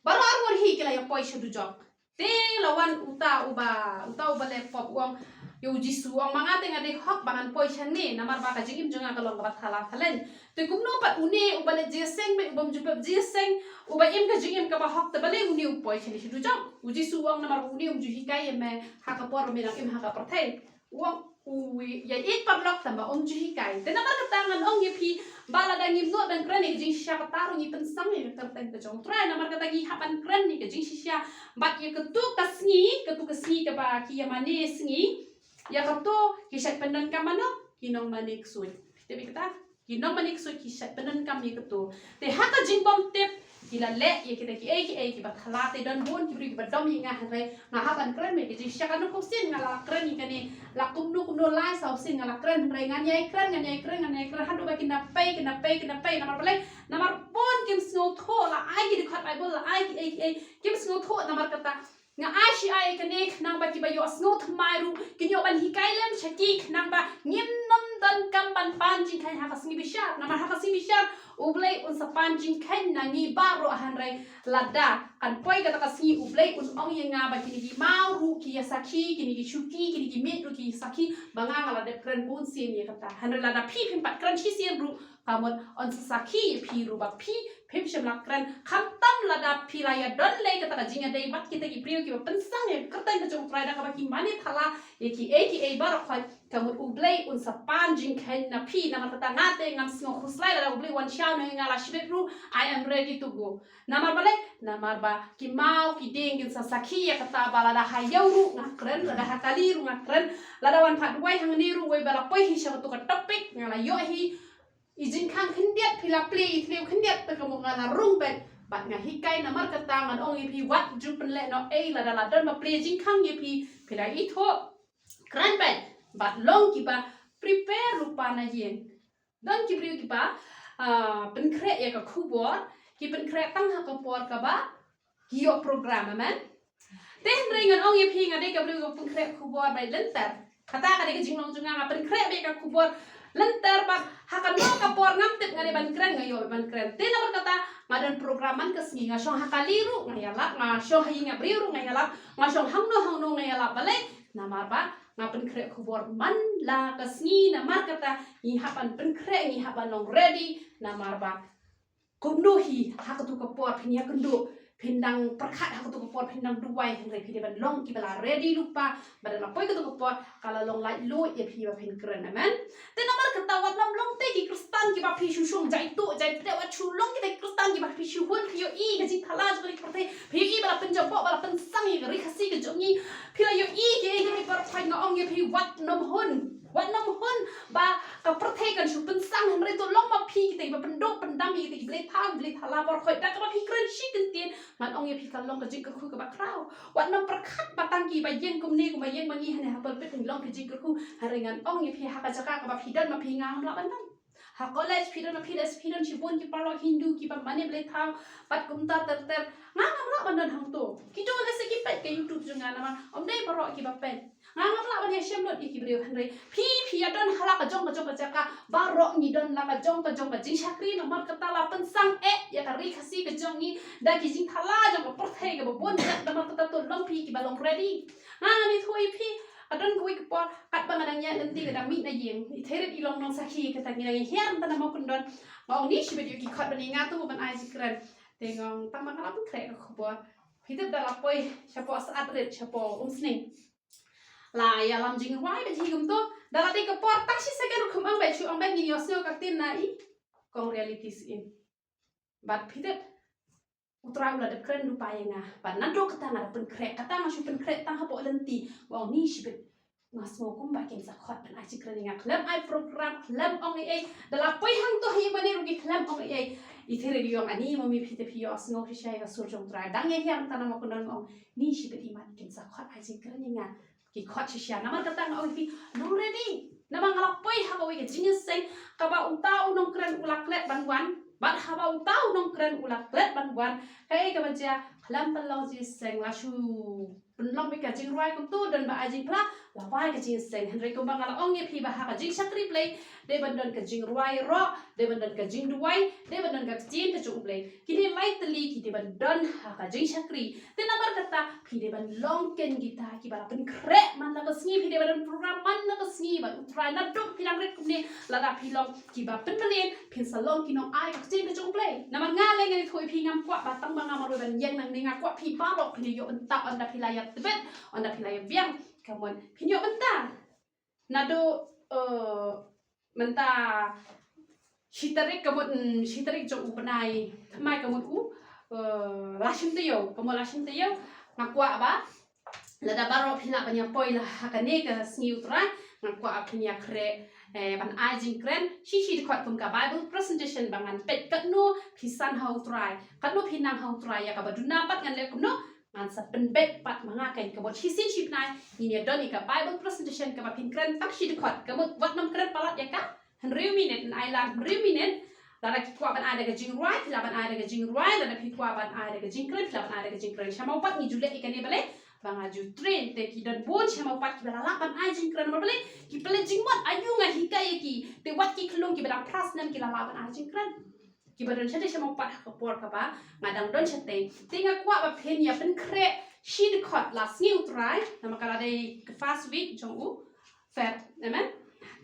baroh arngut hi ki la ïa poi sha dujok. Te la wan uta uba, uta uba leh pop u ong ïa U Jisu, u ong, ma nga te nga dei hok ba ngan poi shane, namar ba ka jingim jong nga ka long kaba thala thalen. Te kumno pat une uba leh jingïaseng beit, ubym ju pep jingïaseng, uba im ka jingim kaba hok, te balei une u poi shane sha dujok? U Jisu u ong, namar une um ju hikai ïa me ha ka por ba me dang im ha ka pyrthei. U ong u ïa ïeit paralok tang ba um ju hikai. Te namar kata ngan ong ïa phi ba lada ngim nud ban kren ïa ka jingshisha, kata ruh ngi pynsang ïa ka kyrteng ka jong U Trai. Namar kata ngi hap ban kren ïa ka jingshisha. Bad ïa katu ka sngi, katu ka sngi kaba ki ïa mane sngi, ïa katu ki shait pyndonkam mano? Ki nongmane ksuid. Phi tip ïa kata? Ki nongmane ksuid ki shait pyndonkam ïa kato. Te ha ka jingbym tip ki la leh ïa kita kiei kiei kiba thala. Te don bun ki briew kiba dom ïa nga, hynrei nga hap ban kren beit ka jingshisha. Katno sien nga la kren ïa kane, la kumno kumno lai saw sien nga la kren, hynrei ngan ïai kren, ngan ïai kren, ngan ïai kren haduh ba kin da pei, kin da pei, kin da pei. Namar balei? Namar bun kim sngewthuh. La ai ki dkhot Baibl, la ai kiei kiei, kim sngewthuh. Namar kata nga ai shi ai kane khnang ba kiba ïohsngew thymmai ruh kin ïoh ban hikai lem sha ki, khnang ba ngim nym donkam ban pan jingkheiñ ha ka sngi bishar. Namar ha ka sngi bishar U Blei un sa pan jingkheiñ na ngi baroh, hynrei lada kan poi kata ka sngi U Blei un ong ïa nga ba kine ki maw ruh ki ïa sakhi, kine ki shuki, kine ki miej ruh ki ïa sakhi ba nga nga la dep kren bun sien ïa kata. Hynrei lada phi phim pat kren shisien ruh, ka mut un sa sakhi ïa phi ruh ba phi phim shym la kren. Khamtam lada phi la ïa don lei kata ka jingïadei bad kita ki briew kiba pynsang ïa ka kyrteng ka jong U Trai da kaba ki mane thala ïa kiei kiei baroh khoit, ka mut U Blei un sa pan jingkheiñ na phi. Namar kata nga te ngam sngew khuslai lada U Blei wan shaw na nga la shibit ruh, I am ready to go. Namar balei? Namar ba ki maw ki dieng kin sa sakhi ïa kata ba lada ha ïew ruh nga kren, lada ha kali ruh nga kren, lada wan pat duwai hangne ruh, wei ba la poi hi sha katu ka topic, nga la ïoh hi i jingkhang khyndiat, phi la plie i thliew khyndiat, te ka mut nga la rung beit bad nga hikai. Namar kata ngan ong ïa phi, wat ju pynleh noh ei, lada la don ba plie jingkhang ïa phi, phi la ithuh, kren beit bad long kiba prepare lypa na ïing. Don ki briew kiba, ah, pynkhreh ïa ka khubor, ki pynkhreh tang ha ka por kaba ki ïoh program, amen. Te hynrei ngan ong ïa phi, nga dei ka briew kaba pynkhreh khubor beit lynter. Kata ka dei ka jinglong jong nga, nga pynkhreh beit ka khubor lynter, bad ha kano ka por ngam tip nga dei ban kren, nga ïoh ban kren. Te namar kata nga don program man ka sngi, nga shong ha kali ruh nga ïalap, nga shong ha ïing ha briew ruh nga ïalap, nga shong hangno hangno nga ïalap. Balei? Namar ba nga pynkhreh khubor man la ka sngi. Namar kata ngi hap ban pynkhreh, ngi hap ban long ready. Namar ba kumno hi ha katu ka por phin ïakynduh, phin dang pyrkhat ha katu ka por, phin dang duwai, hynrei phi dei ban long kiba la ready lypa ba lada la poi katu ka por ka la long laitluid ïa phi ba phin kren, amen. Te namar kata wat nym long te ki Khristan kiba phi shu shong jai tuh jai pdeng, wat shu long kita ki Khristan kiba phi shu hun, phi ïohi ka jingthala jong ka ri ka pyrthei, phi ïohi ba la pynjaboh, ba la pynsang ïa ka ri Khasi ka jong ngi, phi la ïohi kiei kiei baroh khoit. Nga ong ïa phi, wat nym hun, wat nym hun ba ka pyrthei kan shu pynsang, hynrei to long ma phi kita kiba pynduh pyndam ïa kita ki blei thaw blei thala baroh khoit. Da kaba phi kren shi kyntien, ngan ong ïa phi, ka long ka jingkyrkhu kaba khraw. Wat nym pyrkhat ba tang kiba ïeng kumne kumba ïeng ma ngi hangne ha pulpit kan long ka jingkyrkhu, hynrei ngan ong ïa phi, ha ka jaka kaba phi don ma phi, nga ngam lah ban don. Ha college phi don ma phi, lehse phi don shibun ki paralok Hindu kiba mane blei thaw bad kumta ter ter, nga ngam lah ban don hangto. Kito lehse ki peit ka YouTube jong nga, namar ym dei baroh kiba peit. Nga ngam lah ban ïashem lut ïa ki briew, hynrei phi, phi ïa don ha la ka jong ka jong ka jaka. Baroh ngi don la ka jong ka jong ka jingshakri, namar kata la pynsang eh ïa ka ri Khasi ka jong ngi da ki jingthala jong ka pyrthei kaba bun jait. Namar kata to long phi kiba long ready. Nga ngan ïathuh ïa phi, ka don kawei ka por katba nga dang ïaid lynti, ka dang mih na ïing, i Thairit i long nongsakhi, kata ngi dang ïahiar mynta na Mawkyndon. Nga ong ni shibit ïoh ki khot ban ïa nga to ban ai jingkren. Te nga ong tang ba nga la pynkhreh ka khubor. Phi tip da la poi shapoh Saadrit, shapoh Umsning, la ïalam jingrwai bad hi kumto. Da la dei ka por tang shi second ruh kham ong beit, shu ong beit ngin ïohsngew ka ktien na i kong reality scene. Bad phi tip, U Trai u la dep kren lypa ïa nga. Bad naduh kata nga la pynkhreh, kata nga shu pynkhreh tang hapoh lynti. Nga ong ni shibit, nga sngew kumba kin sa khot ban ai jingkren ïa nga. Khlem ai program, khlem ong ei ei. Da la poi hangto ha ïing mane ruh ki khlem ong ei ei. I Thairit i ong, ani mummy, phi te phi ïohsngew shisha ïa ka sur jong U Trai. Dang ïahiar mynta na Mawkyndon. Nga ong ni shibit, i mat kin sa khot ai jingkren ïa nga. Ki khot shisha. Namar kata nga ong ïa phi, long ready. Namar nga la poi ha kawei ka jingïaseng kaba uta u nongkren u la klet ban wan, bad haba uta u nongkren u la klet ban wan, kaei kaba jia? Khlem pynlong jingïaseng, la shu pynlong beit ka jingrwai kumto, don ba ai jingphla, la wai ka jingïaseng. Hynrei kumba nga la ong ïa phi ba ha ka jingshakri Blei dei ban don ka jingrwai baroh, dei ban don ka jingduwai, dei ban don ka ktien ka jong U Blei. Kine lai tylli ki dei ban don ha ka jingshakri. Te namar kata phi dei ban long ken kita kiba la pynkhreh man la ka sngi, phi dei ban don program man la ka sngi bad U Trai. Naduh phi dang rit kumne, lada phi long kiba pynmlien, phin sa long ki nongai ka ktien ka jong U Blei. Namar nga lei ngan ïathuh ïa phi, ngam kwah ba tang ba nga marwei ban ïeng nangne, nga kwah phi baroh phin ïoh bynta, ynda phi la ïa tbit, ynda phi la ïa biang, ka mut phin ïoh bynta. Naduh, eh, mynta shi tarik ka mut, mm, shi tarik jong u bnai thymmai ka mut u, eh, la shim taïew, ka mut la shim taïew. Nga kwah ba lada baroh phi lah ban ïa poi la ha kane ka sngi U Trai, nga kwah phin ïa khreh Eh, ban ai jingkren shi shi dkhot kum ka Bible presentation ba ngan peit katno phi san ha U Trai, katno phi nang ha U Trai, ïa kaba duna pat ngan leh kumno, ngan sa pynbeit pat ma nga kein. Ka mut shisien shi bnai ngin ïa don ïa ka Bible presentation kaba phin kren tang shi dkhot. Ka mut wat nym kren palat ïa ka hynriew minit, yn ai lang hynriew minit. Lada ki kwah ban ai da ka jingrwai, phi lah ban ai da ka jingrwai, lada phi kwah ban ai da ka jingkren, phi lah ban ai da ka jingkren. Sha ma u pat ngi ju leh ïa kane balei, ba nga ju train, te ki don bun sha ma u pat kiba la lah ban ai jingkren, namar balei, ki pynleit jingmut. Aïu nga hikai ïa ki, te wat ki khyllung kiba dang phra snem ki la lah ban ai jingkren. Kiba don shatei sha ma u pat ha ka por kaba nga dang don shatei. Te nga kwah ba phin ïa pynkhreh shi dkhot la sngi U Trai, namar ka la dei ka first week jong u Feb, amen.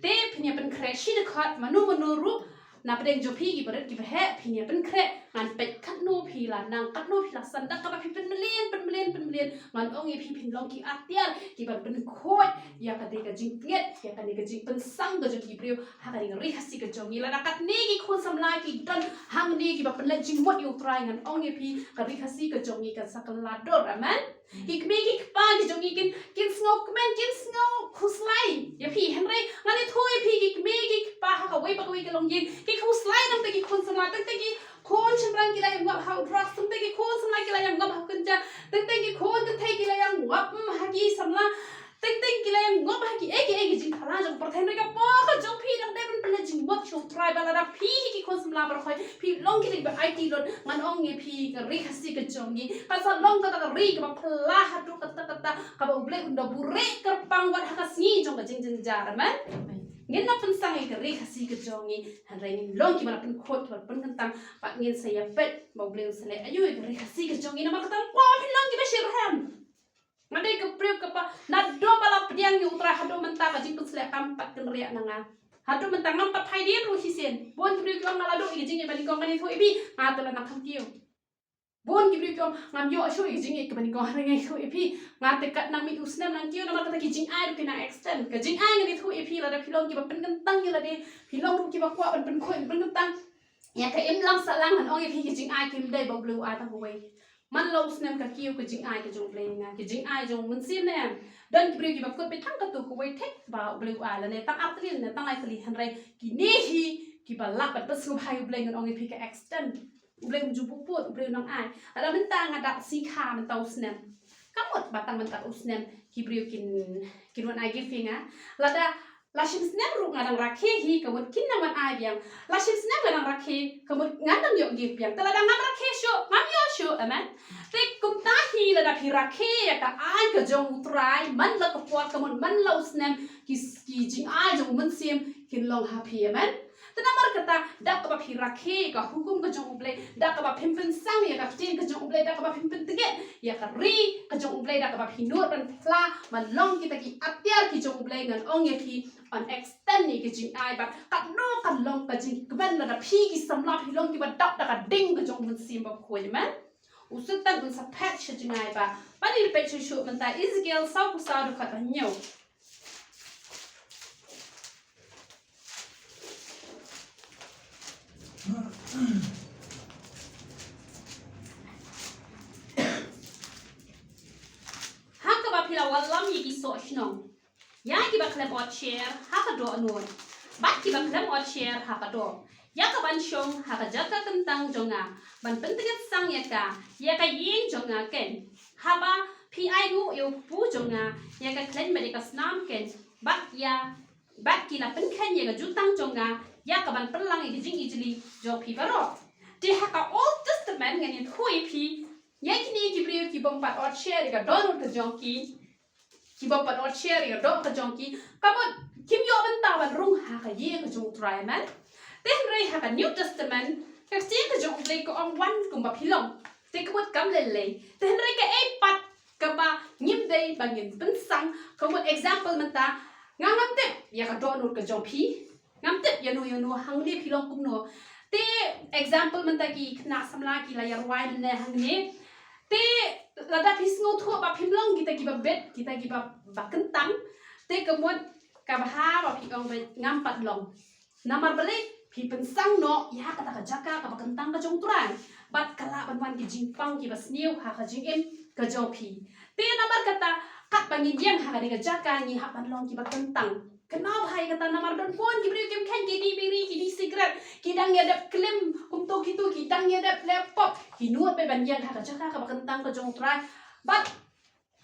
Te phin ïa pynkhreh shi dkhot, mano mano ruh na pdeng jong phi kiba rit kiba heh, phin ïa pynkhreh. Ngan peit katno phi la nang, katno phi la san, da kaba phi pynmlien, pynmlien, pynmlien. Ngan ong ïa phi, phin long ki atiar kiban pynkhuid ïa kane ka jingtngit, ïa kane ka jingpynsang ka jong ki briew ha kane ka Ri Khasi ka jong ngi. Lada katne ki khun samla ki don hangne kiba pynleit jingmut ïa U Trai, ngan ong ïa phi, ka Ri Khasi ka jong ngi kan sa kylla dur. Amen. Ki kmie ki kpa ki jong ngi kin, kin sngew kmen, kin sngew khuslai ïa phi. Hynrei ngan ïathuh ïa phi, ki kmie ki kpa ha kawei pa kawei ka longïing ki khuslai tang te ki khun samla, tang te ki khun shynrang ki la ïa ngop ha u drugs, tang te ki khun samla ki la ïa ngop ha u kynja, tang te ki khun kynthei ki la ïa ngop, mm, ha ki samla, tang te ki la ïa ngop ha kiei kiei ki jingphla jong ka pyrthei. Hynrei ka por ka jong phi dang dei ban pynleit jingmut sha U Trai, ba lada phi hi ki khun samla baroh, phi long kita kiba aiti lut, ngan ong ïa phi, ka Ri Khasi ka jong ngi kan sa long kata ka ri kaba phylla haduh katta katta, kaba U Blei un da buhrieh kyrpang wat ha ka sngi jong ka jingjynjar. Amen. Ngin nang pynsang ïa ka Ri Khasi ka jong ngi, hynrei ngin long kiba la pynkhuid, kiba la pynkyntang, bad ngin sa ïa peit ba U Blei un sa leh aïu ïa ka Ri Khasi ka jong ngi, namar kata kwah phin long kiba shitrhem. Nga dei ka briew kaba naduh ba la pdiang ïa U Trai haduh mynta ka jingpynsleh kam pat kynriah na nga. Haduh mynta ngam pat phai dien ruh shisien. Bun ki briew ki ong nga la duh ïa ka jingïeit ba nyngkong, ngan ïathuh ïa phi, nga te la nang kham kiew. Bun ki briew ki ong ngam ïoh shuh ïa ka jingïeit kaba nyngkong, hynrei ngan ïathuh ïa phi, nga te katba nang mih u snem nang kiew, namar kata ki jingai ruh ki nang extend. Ka jingai ngan ïathuh ïa phi, lada phi long kiba pynkyntang ïa lade, phi long ruh kiba kwah ban pynkhuid pynkyntang ïa ka imlang sahlang, ngan ong ïa phi, ki jingai kim dei ba U Blei u ai tang kawei. Man la u snem ka kiew ka jingai ka jong U Blei ïa nga, ki jingai jong U Mynsiem ne em. Don ki briew kiba kut beit tang katto kawei thik ba U Blei u ai, lane tang ar tylli ne tang lai tylli, hynrei kine hi kiba lah ban pynsngewbha ïa U Blei, ngan ong ïa phi, ka extend. U Blei um ju buh pud, U Blei u nang ai. Lada mynta nga dap sngi kha mynta u snem, ka mut ba tang mynta u snem ki briew kin, kin wan ai gift ïa nga. Lada la shim snem ruh nga dang rakhe hi, ka mut kin nang wan ai biang. La shim snem nga dang rakhe, ka mut ngan nang ïoh gift biang. Te lada ngam rakhe shuh, ngam ïoh shuh. Amen. Te kumta hi lada phi rakhe ïa ka aiñ ka jong U Trai man la ka por, ka mut man la u snem, ki, ki jingai jong U Mynsiem kin long ha phi. Amen. Te namar kata, da kaba phi rakhe ïa ka hukum ka jong U Blei, da kaba phim pynsang ïa ka ktien ka jong U Blei, da kaba phim pyntngit ïa ka ri ka jong U Blei, da kaba phi nud ban phla ban long kita ki atiar ki jong U Blei, ngan ong ïa phi, yn extend ïa ka jingai, bad katno kan long ka jingkmen lada phi ki samla phi long kiba dap da ka ding ka jong U Mynsiem Bakhuid. Amen. U Soitan un sa phet sha jingai ba, ban ïa peit shuh shuh mynta Ezekiel sawphew saw dkhot ba hynñiew. Ha kaba phi la wallam ïa ki soh shnong, ïa kiba khlem ot sher ha ka dohnud bad kiba khlem ot sher ha ka doh, ïa ka ban shong ha ka jaka kyntang jong nga ban pyntngit sang ïa ka, ïa ka ïing jong nga kein. Haba phi ai nguh ïa u kpu jong nga ïa ka khleiñ bad ïa ka snam kein, bad ïa, bad ki la pynkheiñ ïa ka jutang jong nga, ïa ka ban pynlang ïa ka jingijli jong phi baroh. Te ha ka Old Testament ngan ïathuh ïa phi, ïa kine ki briew ki bym pat ot sher ïa ka dohnud ka jong ki, ki bym pat ot sher ïa ka doh ka jong ki, ka mut kim ïoh bynta ban rung ha ka ïing ka jong U Trai. Amen. Te hynrei ha ka New Testament, ka ktien ka jong U Blei ka ong wan kumba phi long. Te ka mut kam lei lei. Te hynrei kaei pat kaba ngim dei ba ngin pynsang, ka mut example mynta, nga ngam tip ïa ka dohnud ka jong phi. Ngam tip ïano ïano hangne phi long kumno. Te example mynta ki khynnah samla ki la ïa rwai mynne hangne. Te lada phi sngewthuh ba phim long kita kiba bit, kita kiba, ba kyntang, te ka mut ka bha ba phi ong ba ngam pat long. Namar balei? Phi pynsang noh ïa kata ka jaka kaba kyntang ka jong U Trai, bad ka lah ban wan ki jingpang kiba sniew ha ka jingim ka jong phi. Te namar kata, katba ngin ïeng ha kane ka jaka ngi hap ban long kiba kyntang. Kynmaw bha ïa kata, namar don bun ki briew kim kheiñ, ki die biri, ki die sikret, ki dang ïa dep klim kumto kito, ki dang ïa dep leh pop, ki nud beit ban ïeng ha ka jaka kaba kyntang ka jong U Trai. Bad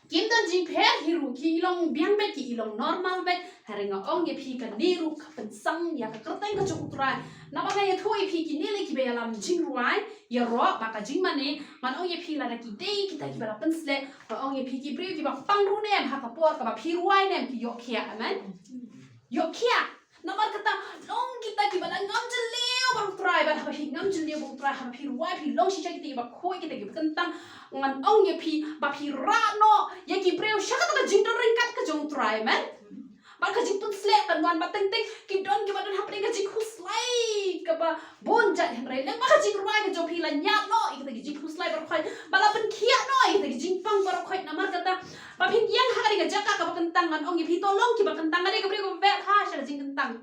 kim don jingpher hi ruh, ki long biang beit, ki long normal beit. Hynrei nga ong ïa phi, kane ruh ka pynsang ïa ka kyrteng ka jong U Trai. Naba nga ïathuh ïa phi, kine lei kiba ïalam jingrwai ïaroh bad ka jingmane. Ngan ong ïa phi, lada ki dei kita kiba la pynsleh, ngan ong ïa phi, ki briew kiba pang ruh ne em ha ka por kaba phi rwai ne em, ki ïoh khiah, amen. Ïoh khiah. Namar kata, long kita kiba la ngam jylliew bad U Trai, bad haba phi ngam jylliew bad U Trai, haba phi rwai, phi long shisha kita kiba khuid, kita kiba kyntang, ngan ong ïa phi ba phi rah noh ïa ki briew sha kata ka jingdon ryngkat ka jong U Trai, amen. Bad ka jingpynsleh kan wan bad teng teng ki don kiba don hapdeng ka jingkhuslai kaba bun jait, hynrei lem bad ka jingrwai ka jong phi la ñiad noh ïa kita ki jingkhuslai baroh khoit, ba la pynkhiah noh ïa kita ki jingpang baroh khoit. Namar kata, ba phin ïeng ha kane ka jaka kaba kyntang, ngan ong ïa phi, to long kiba kyntang. Ka dei ka briew kaba beh bha sha ka jingkyntang.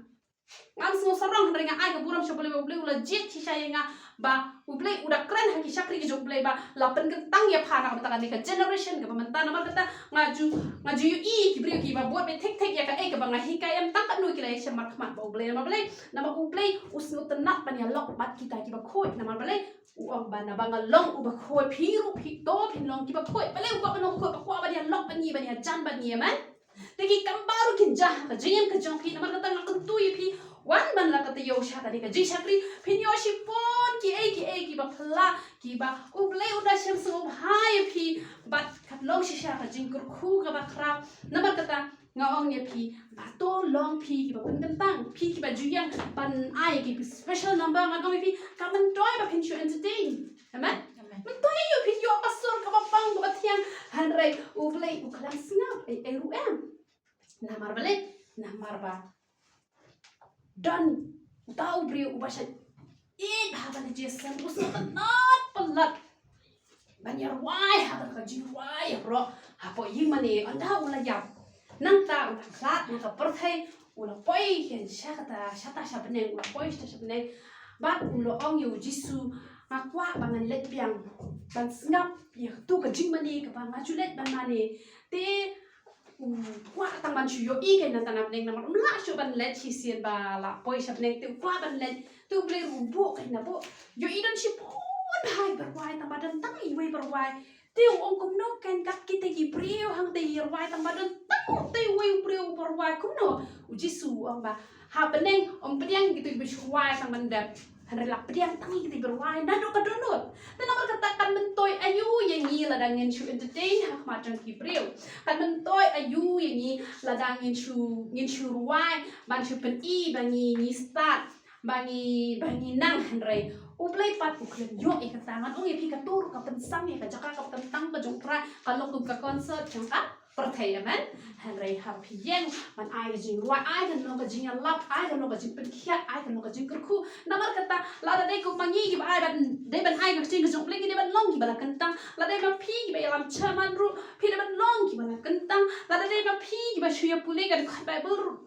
Ngam sngew sarong, hynrei nga ai ka burom sha U Blei ba U Blei u la jied shisha ïa nga, ba U Blei u da kren ha ki shakri ki jong U Blei ba la pynkyntang ïa pha na ka bynta kane ka generation kaba mynta. Namar kata, nga ju, nga ju ïohi ki briew kiba bud beit thik thik ïa kaei kaba nga hikai, em tang katno ki la ïashem markhmat bad U Blei. Namar balei? Namar U Blei u sngewtynnat ban ïalok bad kita kiba khuid. Namar balei? U ong ba naba nga long uba khuid, phi ruh phi to phin long kiba khuid. Balei u kwah ban long khuid? Ba kwah ban ïalok bad ngi, ban ïajan bad ngi, amen. Te ki kam baroh kin jia ha ka jingim ka jong phi. Namar kata nga kyntu ïa phi, wan ban la ka taïew sha kane ka jingshakri, phin ïoh shibun kiei kiei kiba phylla, kiba U Blei u da shem sngewbha ïa phi bad ka long shisha ka jingkyrkhu kaba khraw. Namar kata nga ong ïa phi, ba to long phi kiba pynkyntang, phi kiba ju ïeng ban ai ki special number, nga ong ïa phi, ka myntoi ba phin shu entertain. Amen. Amen. Mynta ïa phi ïoh ka sur kaba pang kaba thiang. Hynrei U Blei u khlem sngap ei ei ruh em. Namar balei? Namar ba don uta u briew uba shait ïeit ha kane ka jingïaseng, u sngewtynnat palat ban ïarwai ha kata ka jingrwai ïaroh hapoh ïing mane. Ynda u la ïap, nangta u la khlad na ka pyrthei, u la poi sha kata, shata sha bneng, u la poi shata sha bneng. Bad u la ong ïa U Jisu, nga kwah ba ngan leit biang ban sngap ïa katu ka jingmane kaba nga ju leit ban mane. Te u kwah tang ban shu ïohi kein nangta na bneng, namar um lah shuh ban leit shisien ba la poi sha bneng, te u kwah ban leit. Te U Blei ruh u buh kein, na buh. Ïohi don shibun bha i ba rwai, tang ba don tang iwei ba rwai. Te u ong, kumno kein kat kita ki briew hangta i rwai tang ba don tang uta uwei u briew uba rwai, kumno? U Jisu u ong ba ha bneng ym pdiang kita kiba shu rwai tang ban dep, hynrei la pdiang tang ïa kita kiba rwai naduh ka dohnud. Te namar kata kan myntoi aïu ïa ngi lada ngin shu entertain ha khmat jong ki briew? Kan myntoi aïu ïa ngi lada ngin shu, ngin shu rwai ban shu pyni ba ngi, ngi stad, ba ngi, ba ngi nang, hynrei U Blei pat u khlem ïoh ïa kata. Ngan ong ïa phi, katu ruh ka pynsang ïa ka jaka kaba kyntang ka jong U Trai, ka long kum ka concert jong ka pyrthei, amen. Hynrei haba phi ïeng ban ai ka jingrwai, ai kan long ka jingïalap, ai kan long ka jingpynkhiah, ai kan long ka jingkyrkhu. Namar kata, lada dei kum ma ngi kiba ai ban, dei ban ai ka ktien ka jong U Blei, ngi dei ban long kiba la kyntang. Lada dei ma phi kiba ïalam chairman ruh, phi dei ban long kiba la kyntang. Lada dei ma phi kiba shu ïa pule ka dkhot Baibl ruh,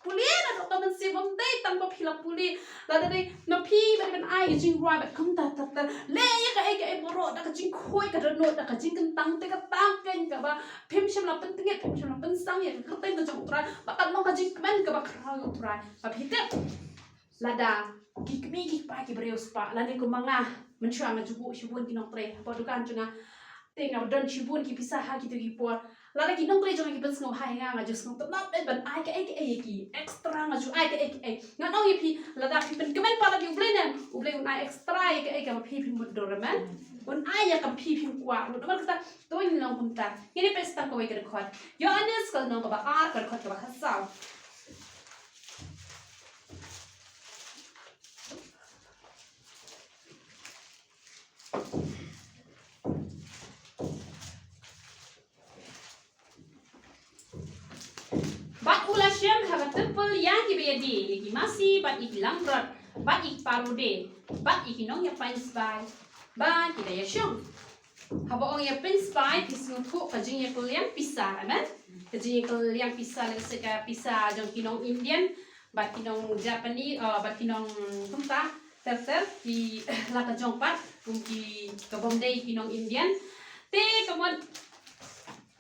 pule naduh ka mynsiem, ym dei tang ba phi la pule. Lada dei ma phi ba dei ban ai ka jingrwai bad kumta ter ter, leh ïa kaei kaei baroh da ka jingkhuid ka dohnud, da ka jingkyntang, te kata kein kaba phim shym la pyntngit, phim shym la pynsang ïa ka kyrteng ka jong U Trai, ba kan long ka jingkmen kaba khraw ïa U Trai. Ba phi tip, lada ki kmie ki kpa ki briew spah, lane kum ma nga, mynshuwa nga ju buh shibun ki nongtrei hapoh dukan jong nga. Te nga don shibun ki pisa ha kito ki por. Lada ki nongtrei jong nga ki pynsngewbha ïa nga, nga ju sngewtynnat beit ban ai kaei kaei ïa ki. Extra nga ju ai kaei kaei. Ngan ong ïa phi, lada phi pynkmen palat ïa U Blei, ne em, U Blei un ai extra ïa kaei kaba phi phim mutdur, amen. Un ai ïa kaba phi phim kwah ruh. Namar kata, to ngin long kumta. Ngin ïa peit tang kawei ka dkhot. Ïoannis ka lynnong kaba ar, ka dkhot kaba khatsaw. Bad u la shem ha ka templ ïa kiba ïadie, ïa ki masi bad ïa ki langbrot bad ïa ki parode bad ïa ki nongïapeiñ sbai ba ki da ïashong. Haba ong ïapeiñ sbai, phi sngewthuh ka jingïakylliang pisa, amen? Ka jingïakylliang pisa lehse ka pisa jong ki nong Indian bad ki nong Japanese, uh, bad ki nong kumta ter ter, ki la ka jong pat kum ki, ka bym dei ki nong Indian. Te ka mut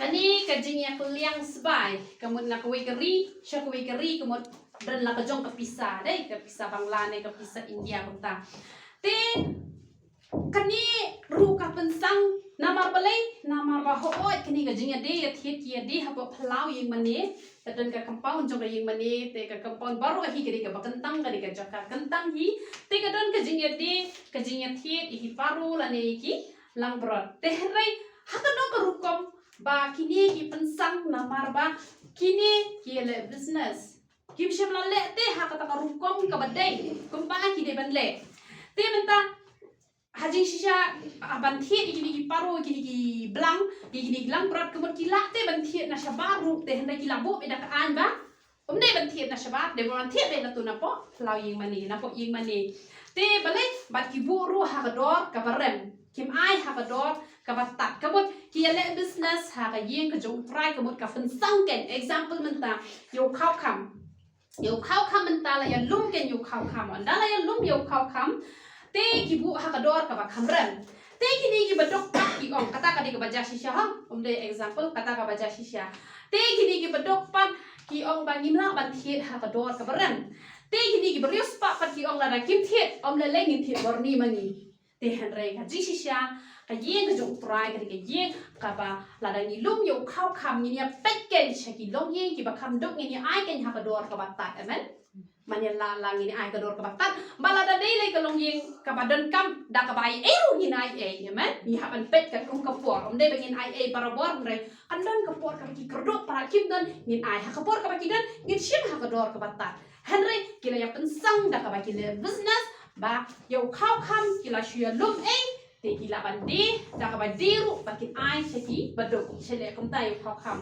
Kane ka jingïakylliang sbai, ka mut na kawei ka ri sha kawei ka ri, ka mut don la ka jong ka pisa, dei ka pisa Bangla ne ka pisa India kumta. Te kane ruh ka pynsang, namar balei, namar ba hooid kane ka jingïadei ïathied ki ïadei hapoh phyllaw ïingmane, ka don ka compound jong ka ïingmane, te ka compound baroh hi ka dei kaba kyntang, ka dei ka jaka kyntang hi, te ka don ka jingïadei, ka jingïathied ïa hi baroh lane ïa ki langbrot. Te hynrei ha kano ka rukom ba kine ki pynsang, namar ba kine ki leh business. Kim shym la leh te ha kata ka rukom kaba dei kumba ki dei ban leh. Te mynta ha jingshisha, ah, ban thied ïa kine ki paro, kine ki blang, ïa kine ki langbrot, ka mut ki lah te ban thied na shabar ruh, te hynrei ki la buh beit da ka aiñ ba ym dei ban thied na shabar, dei ban thied beit na tu napoh phyllaw ïingmane, napoh ïingmane. Te balei? Bad ki buh ruh ha ka dor kaba rem, kim ai ha ka dor kaba tad. Ka mut ki ïaleh business ha ka ïing ka jong U Trai, ka mut ka pynsang kein. Example mynta, ïa u khawkham. Ïa u khawkham mynta la ïalum kein ïa u khawkham. Ynda la ïalum ïa u khawkham, te ki buh ha ka dor kaba kham rem. Te kine kiba duk pat ki ong, kata ka dei kaba jia shisha ha. Ym dei, example, kata kaba jia shisha. Te kine kiba duk pat ki ong ba ngim lah ban thied ha ka dor kaba rem. Te kine ki briew spah pat ki ong lada kim thied, ym lei lei ngin thied bor ni ma ngi. Te hynrei ka jingshisha, ka ïing ka jong U Trai ka dei ka ïing kaba lada ngi lum ïa u khawkham ngin ïa peit kein sha ki longïing kiba kham duk, ngin ïa ai kein ha ka dor kaba tad, amen. Ban ïa lah, lah ngin ïa ai ka dor kaba tad. Ba lada dei lei ka longïing kaba donkam da kaba ai ei ruh ngin ai ei, amen. Ngi hap ban peit katkum ka por. Ym dei ba ngin ai ei barabor, hynrei kan don ka por kaba ki kyrduh palat kim don, ngin ai ha ka por kaba ki don, ngin shim ha ka dor kaba tad. Hynrei ki la ïa pynsang da kaba ki leh business, ba ïa u khawkham ki la shu ïalum ei, te ki lah ban die da kaba die ruh ba kin ai sha kiba duk. Sha leh kumta ïa u khawkham.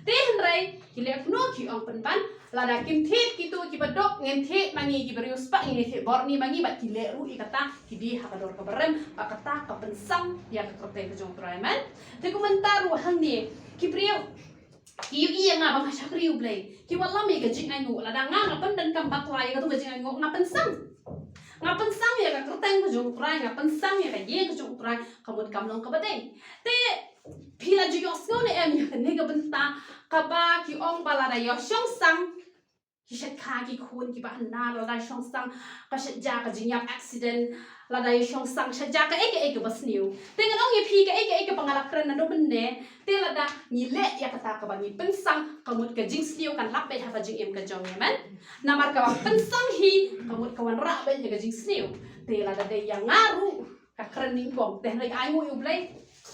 Te hynrei ki leh kumno? Ki ong pynban, lada kim thied kito kiba duk, ngin thied ma ngi ki briew spah, ngin thied bor ni ma ngi. Bad ki leh ruh ïa kata, ki die ha ka dor kaba rem, bad kata ka pynsang ïa ka kyrteng ka jong U Trai, amen. Te kumta ruh hangne ki briew ki ïohi ïa nga ba nga shakri U Blei. Ki wallam ïa ka jingainguh, lada nga nga pyndonkam bakla ïa katu ka jingainguh, nga pynsang. Nga pynsang ïa ka kyrteng ka jong U Trai, nga pynsang ïa ka ïing ka jong U Trai, ka mut kam long kaba dei. Te phi la ju ïohsngew ne em ïa kane ka bynta kaba ki ong ba lada ïa shong sang, ki shait kha ki khun kiba hynnar, lada shong sang ka shait jia ka jingïap, accident, lada ïa shong sang shait jia kaei kaei kaba sniew. Te ngan ong ïa phi kaei kaei kaba nga la kren naduh mynne, te lada ngi leh ïa kata kaba ngi pynsang, ka mut ka jingsniew kan lap beit ha ka jingim ka jong ngi, amen. Namar kaba pynsang hi, ka mut ka wanrah beit ïa ka jingsniew. Te lada dei ïa nga ruh, ka kren nyngkong, te hynrei ai nguh ïa U Blei.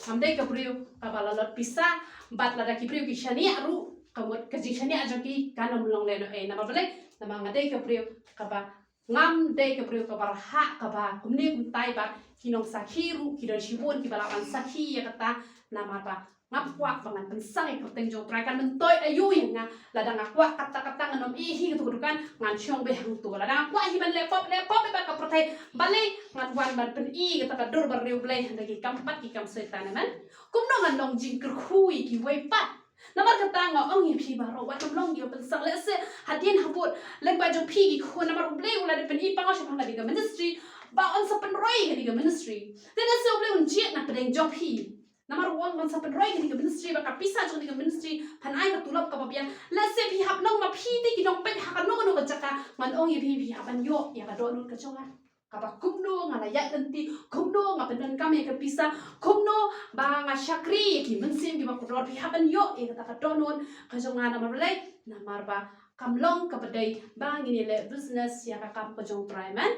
Ngam dei ka briew kaba la lot pisa, bad lada ki briew ki shaniah ruh, ka mut ka jingshaniah jong ki kan ym long lehnohei. Namar balei? Namar nga dei ka briew kaba, ngam dei ka briew kaba rhah kaba kumne kumtai bad ki nongsakhi ruh ki don shibun kiba lah ban sakhi ïa kata. Namar ba ngam kwah ba ngan pynsang ïa ka kyrteng jong U Trai, kan myntoi aïu ïa nga lada nga kwah katta katta, ngan ym ïeh hi katu ka dukan, ngan shong beit hangto. Lada nga kwah hi ban leh pop, leh pop beit bad ka pyrthei. Balei? Ngan wan ban pyni kata ka dur ba riewblei, hynrei ki kam pat ki kam Soitan, amen. Kumno ngan long jingkyrkhu ïa kiwei pat? Namar kata nga ong ïa phi baroh, wat nym long kiba pynsang. Lehse hadien habud lyngba jong phi ki khun, namar U Blei u la dep pyni pang shaphang kane ka ministry, ba yn sa pynroi ïa kane ka ministry. Te lehse U Blei un jied na pdeng jong phi. Namar u ong ban sa pynroi ïa kane ka ministry, ba ka pisa jong kane ka ministry phan ai ka tulop kaba biang. Lehse phi hap long ma phi te ki nongpeit ha kano kano ka jaka, ngan ong ïa phi, phi hap ban ïoh ïa ka dohnud ka jong nga. Kaba kumno nga la ïaid lynti, kumno nga pyndonkam ïa ka pisa, kumno ba nga shakri ïa ki mynsiem kiba kordor, phi hap ban ïoh ïa kata ka dohnud ka jong nga. Namar balei? Namar ba kam long kaba dei ba ngin ïaleh business ïa ka kam ka jong U Trai, amen.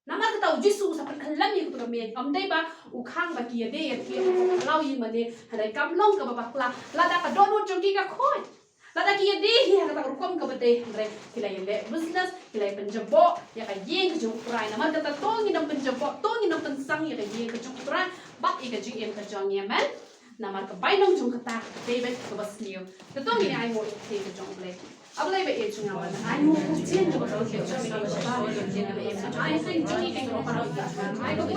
Namar kata U Jisu u sa pynkhyllem ïa kata ka miej, ym dei ba u khang ba ki ïadei ïa ki, ïa ki phyllaw ïingmane, hynrei kam long kaba bakla. Lada ka dohnud jong ki ka khuid, lada ki ïadei hi ha kata ka rukom kaba dei, hynrei ki la ïaleh business, ki la ïa pynjaboh ïa ka ïing ka jong U Trai. Namar kata to ngin ym pynjaboh, to ngin ym pynsang ïa ka ïing ka jong U Trai bad ïa ka jingim ka jong ngi, amen. Namar ka bainong jong kata ka dei beit kaba sniew. Te to ngin ïa ainguh ïa ka ktien ka jong U Blei. A Blei ba ïeit jong nga, wan ai nguh ïa ka ktien jong U Blei.